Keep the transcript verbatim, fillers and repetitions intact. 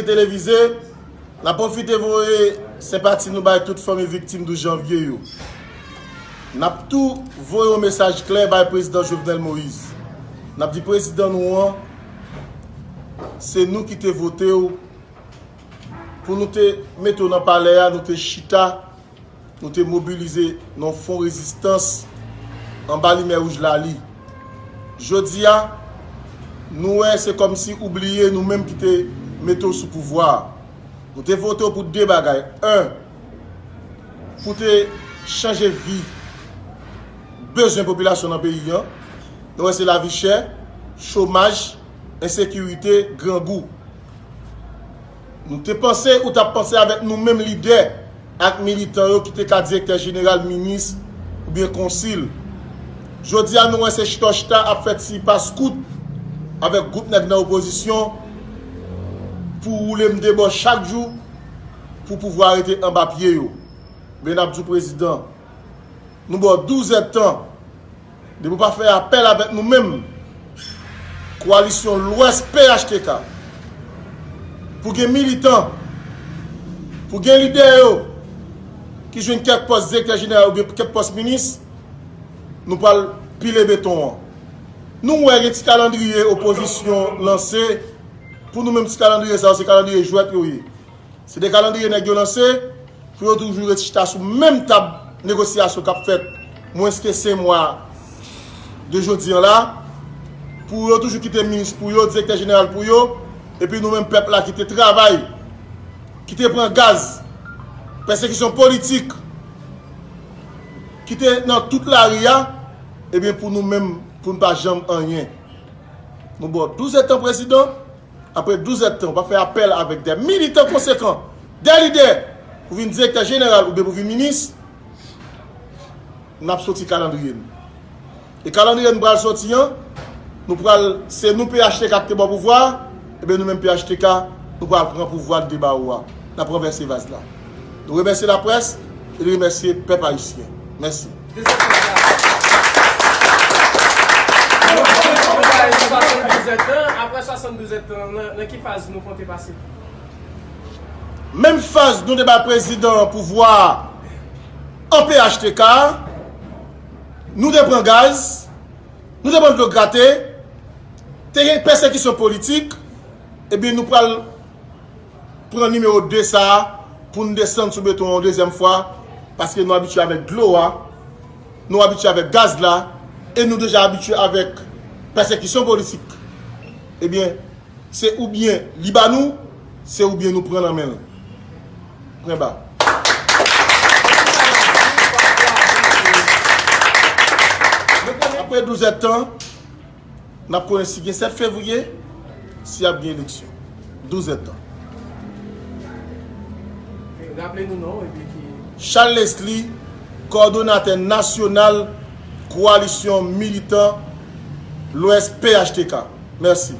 Televize, n ap pwofite voye senpati nou bay tout fanmi viktim douz janvye yo. N ap tou voye yon mesaj klè bay Prezidan Jovenel Moïse. N ap di Prezidan nou an, se nou ki te vote w pou nou te mete w nan palè a, nou te chita, nou te mobilize nan fwon rezistans anba limyè wouj Lali. Jodi a, nou wè se kòmsi ou bliye nou menm ki te mete w sou pouvwa a. Nou te vote w pou de bagay. En, pou te chanje vi, bezwen popilasyon nan peyi an. Nou wè se lavi chè, chomaj, ensekirite, grangou. Nou te panse ou t ap panse avèk nou menm lidè ak militan yo ki te ka direktè jeneral, minis oubyen konsil. Jodi a nou wè se chita w chita ap fè ti pas kout avèk gwoup nèg nan opozisyon pou woule m de bò chak jou pou pouvwa a rete anba pye yo. Men n ap di w prezidan, nou ba w douz èdtan. Depi w pa fè apèl avèk nou menm, Kowalisyon Lwès P H T K, pou gen militan, pou gen lidè yo ki jwenn kèk pòs direktè jeneral oubyen kèk pòs minis, nou pral pile beton an. Nou wè gen ti kalandriye opozisyon lanse, pou nou menm ti kalandriye sa yo se kalandriye jwèt yo ye. Se de kalandriye nèg yo lanse pou yo toujou ret chita sou menm tab negosyasyon k ap fèt mwens ke senk mwa de jodi an la, pou yo toujou kite minis pou yo, direktè jeneral pou yo, epi nou menm pèp la ki te travay, ki te pran gaz, pèsekisyon politik, ki te nan tout lari a, ebyen pou nou menm, pou n pa janm anyen. Nou ba w douz èdtan prezidan, apre douz èdtan, w pa fè apèl avèk de militan konsekan, de lidè, pou vin direktè jeneral oubyen pou vin minis, n ap soti kalandriye n. E kalandriye n pral soti an, nou pral, se nou P H T K ki te ba w pouvwa a, ebyen nou menm P H T K, nou pral pran pouvwa n te ba ou a. N ap ranvèse vaz la. Nou remèsye laprès e nou remèsye pèp ayisyen. Mèsi. Apre swasanndouz èdtan, nan, nan ki faz nou konte pase? Menm faz nou te bay prezidan an pouvwa an P H T K, nou te pran gaz, nou te pran dlo grate, te gen pèsekisyon politik, ebyen nou pral pran nimewo de sa a pou n desann sou beton an yon dezyèm fwa, paske nou abitye avèk dlo a, nou abitye avèk gaz la, e nou deja abitye avèk pèsekisyon politik. Ebyen, se oubyen li ba nou, se oubyen nou pran nan men l. Pwen ba. Apre douz èdtan, n ap konnen si gen sèt fevriye, si ap gen eleksyon. Douz èdtan. Raple nou non, epi ki Charles Leslie, kowòdonatè nasyonal Kowalisyon Militan Lwès P H T K. Mèsi.